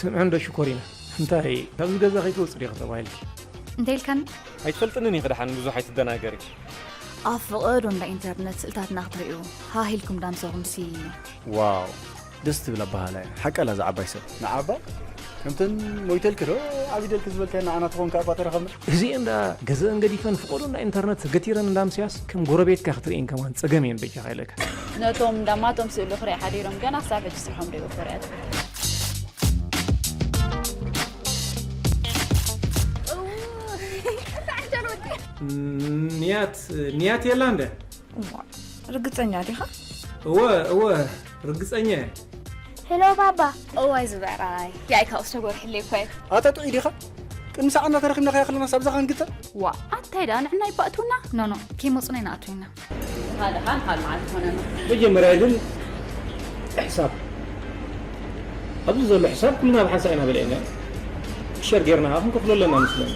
ስምዒ እንዶ ሽኮሪና፣ እንታይ ካብዚ ገዛ ከይትወጽእ ዲኺ ተባሂልኪ? እንታይ ኢልካኒ? ኣይትፈልጥንን ኢኺ ደሓን፣ ብዙሕ ኣይትደናገሪ። ኣብ ፍቐዶ እንዳ ኢንተርነት ስእልታትና ክትርእዩ ሃህ ኢልኩም ዳምሰኹምሲ። ዋው፣ ደስ ትብል ኣባሃህላ እያ። ሓቃ እላ እዛ ዓባይ ሰብ። ንዓባ ከምተን ሞይተልኪ ዶ ዓቢደልኪ ዝበልካየን ንዓና ትኾን ከኣ እባ ተረኸብና። እዚኤን ደኣ ገዘአን ገዲፈን ፍቐዶ እንዳ ኢንተርነት ገቲረን እንዳ ምስያስ ከም ጎረቤትካ ክትርእየን ከማን ጸገም እየን በጃኻ ኢለካ። ነቶም እንዳማቶም ስእሉ ክርኢ ሓዲሮም ገና ክሳብ ሕጂ ስርሖም ደይወፈሩ እያ ትብል። ንያት ንያት የላ እንደ እዋ፣ ርግጸኛ ዲኻ? እወ እወ ርግጸኛ እየ። ሄሎ ባባ። እዋይ ዝበራይ ያይ ካብስ ተጎርሕለይ እኳ እዩ። ኣታ ጥዑይ ዲኻ? ቅድሚ ሰዓትና ተረኺብና ከያ ከለና ሳብዛ ከንግተ ዋ ኣንታይ ደኣ ንዕና ይባእቱና። ኖኖ ከይመፁና ይንኣቱ ኢና። ሃደ ሃን ሃን መዓልቲ ኾነና። መጀመርያ ግን ሕሳብ ኣብዚ ዘሎ ሕሳብ ኩልና ብሓንሳእ ኢና በልዕና ሸር ጌርና ከዓ ክንከፍሎ ኣለና ምስለኒ።